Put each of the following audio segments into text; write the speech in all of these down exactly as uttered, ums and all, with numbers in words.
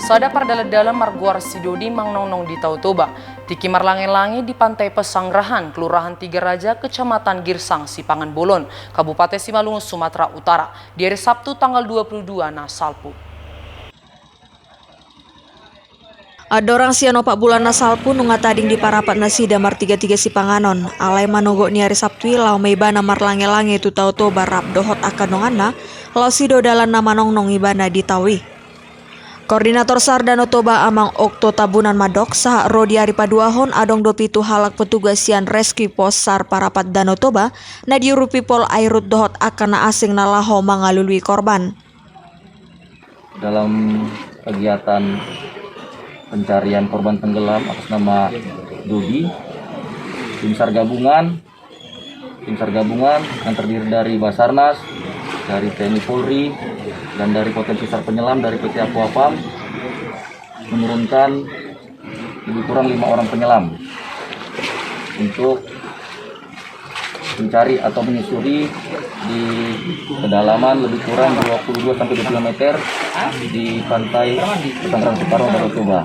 Sada pardalan-dalan margoar si Dodi manongnong di Tao Toba. Tingki marlange-lange di Pantai Pesanggerahan, Kelurahan Tiga Raja, Kecamatan Girsang, Sipangan Bolon, Kabupaten Simalungun, Sumatera Utara, di ari Sabtu tanggal dua puluh dua na salpu. Andorang sian opat bulan na salpu nunga tading di parapat nasida martiga-tiga sipanganon, alai manogot ni ari Sabtu i laho ma ibana marlange-lange tu Tao Toba rap dohot angka donganna, laos i do dalan na manongnong ibana di tao i. Koordinator SAR Danau Toba Amang Okto Tambunan mandok, sahat ro di ari paduahon adong do pitu halak petugas sian Rescue Post SAR Parapat Danau Toba na diurupi Pol Airut dohot angka na asing na laho mangalului korban. Dalam kegiatan pencarian korban tenggelam atas nama Dodi, tim SAR gabungan, tim SAR gabungan yang terdiri dari Basarnas, dari T N I Polri, dan dari potensi SAR penyelam dari P T Aquapam menurunkan lebih kurang lima orang penyelam untuk mencari atau menyusuri di kedalaman lebih kurang dua puluh dua sampai dua puluh lima meter di pantai Pesanggerahan Soekarno, Danau Toba.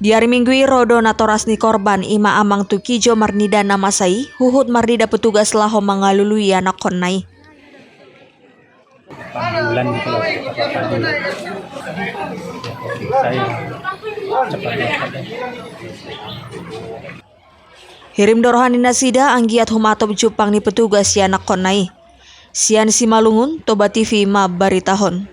Di ari Minggu i ro do natoras ni korban, i ma Amang Tukijo, marnida na masa i, huhut marnida petugas laho mangalului anakkonna i. Delapan bulan gitu loh. Saya cepat dapat. Hirim do roha ni nasida anggiat humatop jumpang ni petugas i anakkonna i. Sian Simalungun, Toba T V mambaritahon.